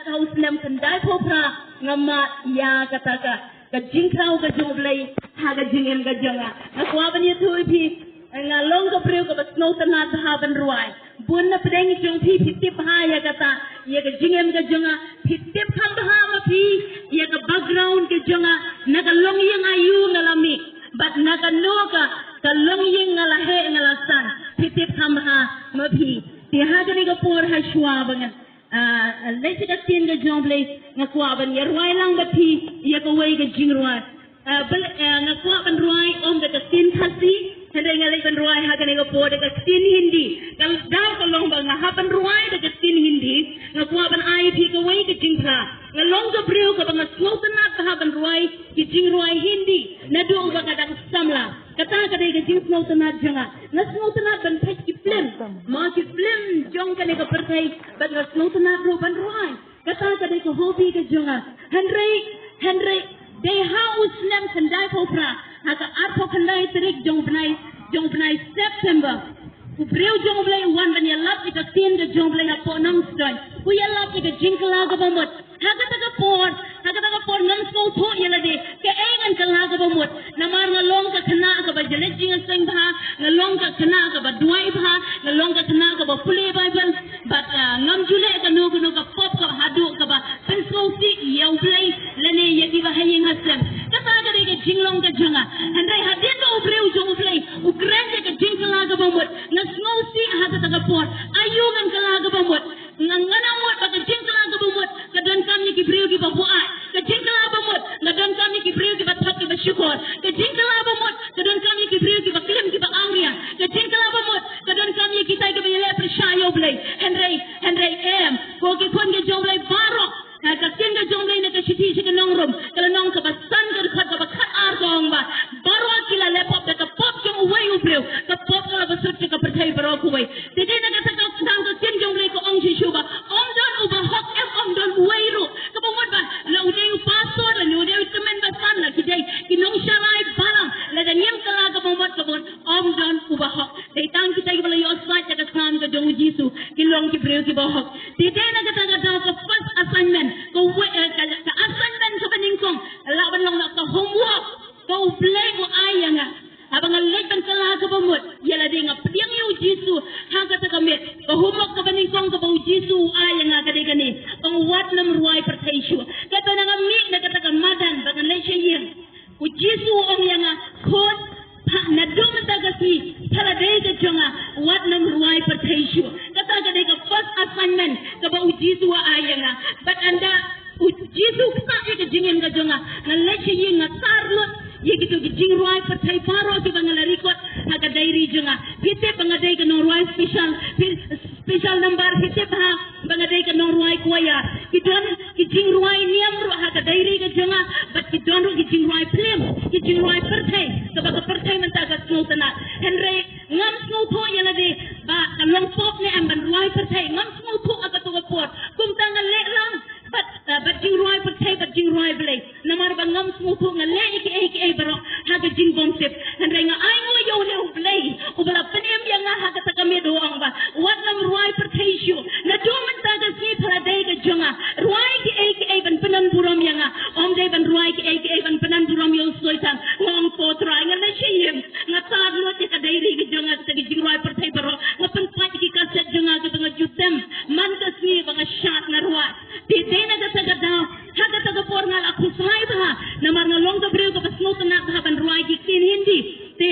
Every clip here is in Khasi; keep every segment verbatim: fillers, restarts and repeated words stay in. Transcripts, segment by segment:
Ka u snem khyndai phew phra nga mad ïa kata ka, ka jingkhraw ka jong U Blei ha ka jingim ka jong nga. Nga kwah ban ïathuh ïa phi, nga long ka briew kaba sngewtynnat bha ban rwai. Bun na pdeng jong phi phi tip bha ïa kata, ïa ka jingim ka jong nga, phi tip kham bha ma phi ïa ka background ka jong nga, na ka longïing aïu nga la mih, bad na kano ka, ka longïing nga la heh nga la san, phi tip kham bha ma phi. Te ha kane ka por ha shuwa ba ngan Ah, leit sha ka ktien ka jong U Blei, nga kwah ban ïa rwai lang bad phi ïa kawei ka jingrwai. Ah, bel, ah, nga kwah ban rwai ym da ka ktien Khasi, hynrei nga leit ban rwai ha kane ka por da ka ktien Hindi. Ka daw ka long ba nga hap ban rwai da ka ktien Hindi, nga kwah ban ai phi kawei ka jingphla. Nga long ka briew kaba nga sngewtynnat bha ban rwai ki jingrwai Hindi naduh ba nga dang samla. Kata ka dei ka jingsngewtynnat jong nga. Nga sngewtynnat ban peit ki film. Ma ki film jong kane ka pyrthei, bad nga sngewtynnat ruh ban rwai. Kata ka dei ka hobby ka jong nga. Hynrei, hynrei, dei ha u snem khyndai phew phra, ha ka arphew khyndai tarik jong u bnai, jong u bnai September, u briew jong U Blei u wan ban ïalap ïa ka ktien ka jong U Blei hapoh Nongstoiñ. U ïalap ïa ka jingkylla kaba mut. Ha kata ka por, ha kata ka por ngam sngewthuh ïa lade kaei ngan kylla kaba mut. Namar nga long ka khynnah kaba jleh jingïaseng bha, nga long ka khynnah kaba duwai bha, nga long ka khynnah kaba pule Baibl, bad, ah, ngam ju leh kano kano ka pop kaba haduh kaba pynsngewsih ïa U Blei lane ïa kiba ha ïing ha sem. Kata ka dei ka jinglong ka jong nga. Hynrei hadien ba u briew jong U Blei u kren ïa ka jingkylla kaba mut, nga sngewsih ha kata ka por. Aïu ngan kylla kaba mut? Nga, nga nang mut ba ka jingkylla kaba mut ka donkam ïa ki briew kiba buaid. Ka jingkylla ba mut ka donkam ïa ki briew kiba thok kiba shukor. Ka jingkylla ba mut ka donkam ïa ki briew kiba klim kiba angria. Ka jingkylla ba mut ka donkam ïa kitai kiba ïaleh pyrshah ïa U Blei. Hynrei, hynrei em, ko ki khun ki jong U Blei baroh. Ha ka ktien ka jong U Blei na ka shithi sha ki nong Rom, ka lynnong kaba san, ka dkhot kaba khatar ka ong ba baroh ki la leh pop da ka pop jong uwei u briew, ka pop ka la bsut sha ka pyrthei baroh kawei. Te dei na kata ka ktien ka ktien jong U Blei ka ong shisha ba ym don uba hok, em, ym don uwei ruh. Kaba mut ba la u dei u pastor, la u dei u tymmen basan, la ki dei ki nongshakri balang, lada ngim kylla kaba mut, kaba mut, ym don uba hok. Dei tang kita kiba la ïohsngew ïa ka kam ka jong U Jisu ki long ki briew kiba hok. Te dei na kata ka daw ka first assignment, ka we-, eh, ka, ka assignment kaba nyngkong, lah ban long na ka homework ka U Blei u ai ïa nga. Haba nga leit ban kylla kaba mut, ïa lade nga pdiang ïa U Jisu ha kata ka miet. Ka homework kaba nyngkong kaba U Jisu u ai ïa nga ka dei kane. Ong wat nym rwai pyrthei shuh. Katba nga mih na kata ka madan ba ngan leit sha ïing, U Jisu u ong ïa nga, khun, pha, naduh mynta ka sngi, pha la dei ka jong nga, wat nym rwai pyrthei shuh. Kata ka dei ka first assignment kaba U Jisu u ai ïa nga. Bad ynda U Jisu u ktah ïa ka jingim ka jong nga, nga leit sha ïing, nga sar lut ïa kito ki jingrwai pyrthei baroh kiba nga la record ha ka diary jong nga. Phi tip ba nga dei ka nongrwai special, phi, special number, phi tip ha, ba nga dei ka nongrwai choir. Ki don ki jingrwai niam ruh ha ka diary ka jong nga, bad ki don ruh ki jingrwai film, ki jingrwai pyrthei, kaba ka pyrthei mynta ka sngewtynnat. Hynrei ngam sngewthuh ïa lade ba ka long pop ne em ban rwai pyrthei. Ngam sngewthuh ha kato ka por. Kumta nga leh lang bad, eh, bad jingrwai pyrthei bad jingrwai Blei. Namar ba ngam sngewthuh, nga leh ïa kiei kiei baroh ha ka jingbymtip. Hynrei nga ainguh ïa une U Blei uba la pynim ïa nga ha kata ka miet, u ong ba wat nym rwai pyrthei shuh. Naduh mynta ka sngi pha la dei ka jong nga. Rwai kiei kiei ban pyndonburom ïa nga. Ym dei ban rwai kiei kiei ban pyndonburom ïa u Soitan. Nga ong, ko Trai, nga leit sha ïing, nga tad lut ïa ka diary ka jong nga, kata ki jingrwai pyrthei baroh. Nga pynpait ïa ki kaset jong nga kiba nga ju tem man ka sngi ba nga shad nga rwai. Te dei na kata ka daw, ha kata ka por nga la khuslai bha, namar nga long ka briew kaba sngewtynnat bha ban rwai ki ktien Hindi. Te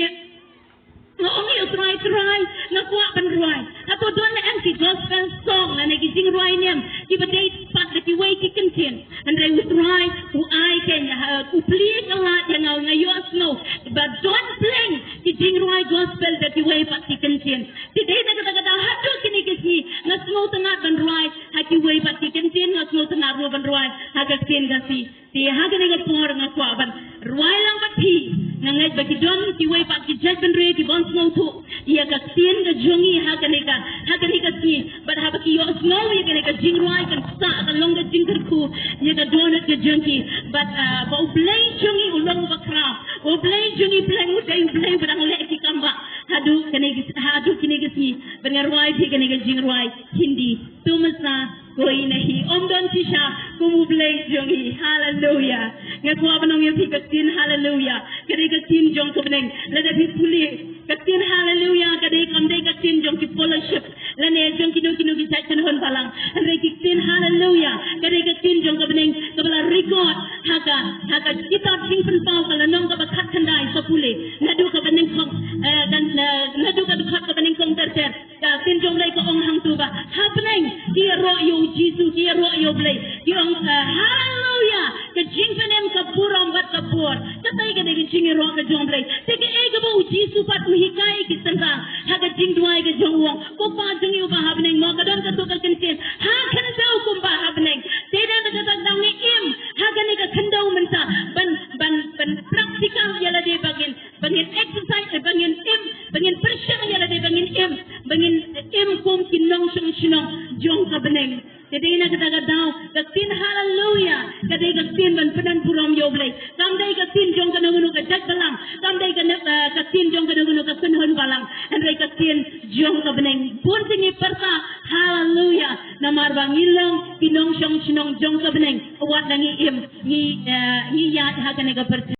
nga ong ïa U Trai, Trai, nga kwah ban rwai. Hato don ne em ki gospel song lane ki jingrwai niam kiba dei pat da kiwei ki kyntien? Hynrei U Trai u ai kein, ha, u plie ka lad ïa nga, nga ïohsngew ba don pleng ki jingrwai gospel da kiwei pat ki kyntien. Te dei na kata ka daw haduh kine ki sngi nga sngewtynnat ban rwai ha kiwei pat ki kyntien, nga sngewtynnat ruh ban rwai ha ka ktien Khasi. Te ha kane ka por nga kwah ban rwai lang bad phi. Nga ngeit ba ki don kiwei pat ki jaitbynriew ki bym sngewthuh ïa ka ktien ka jong ngi ha kane ka, ha kane ka sngi. Bad haba ki ïohsngew ïa kane ka jingrwai kan sa ka long ka jingkyrkhu ïa ka dohnud ka jong ki. Bad, ah, ba U Blei jong ngi u long uba khraw. U Blei jong ngi pleng u dei U Blei uba dang leh ki kam bha. Haduh kane ka, haduh kine ki sngi. Bad nga rwai phi kane ka jingrwai Hindi. To masa Oi na hi, ym don shisha kum u Blei jong hi. Haleluya. Nga kwah ban ong ïa phi ka ktien haleluya ka dei ka ktien jong ka bneng. Lada phi pule ka ktien haleluya ka dei, kam dei ka ktien jong ki fellowship lane jong kino kino ki jait kynhun balang. Hynrei ka ktien haleluya ka dei ka ktien jong ka bneng kaba la record ha ka, ha ka kitab Jingpynpaw ka lynnong kaba khatkhyndai, sa pule naduh kaba nyngkong, eh, kan, eh, naduh ka dkhot kaba nyngkong ter ter. Ka ktien jong U Blei ka ong hangto ba ha bneng ki ïaroh ïa U Jisu, ki ïaroh ïa U Blei, ki ong, eh, haleluya, ka jingpynim, ka burom bad ka bor. Kata ka dei ka jingïaroh ka jong U Blei. Te kaei kaba U Jisu pat u hikai ïa ki synran ha ka jingduwai ka jong u, ong, Ko Pa jong ngi uba ha bneng, mo, ka don kato ka kyntien, ha khyndew kumba ha bneng. Te da kata ka daw ngi im ha kane ka khyndew mynta ban, ban, ban practical ïa lade ba ngin, ba ngin exercise, eh, ba ngin im, ba ngin pyrshang ïa lade ba ngin im, ba ngin im kum ki nongshong shnong jong ka bneng. Te dei na kata ka daw ka ktien haleluya ka dei ka ktien ban pyndon burom ïa U Blei. Kam dei ka ktien jong kano kano ka jait balang, kam dei ka, eh, ka ktien jong kano kano ka kynhun balang, hynrei ka ktien jong ka bneng. Bun te ngi pyrta haleluya namar ba ngi long ki nongshong shnong jong ka bneng. Wat la ngi im, ngi, eh, ngi ïaid ha kane ka pyrthei.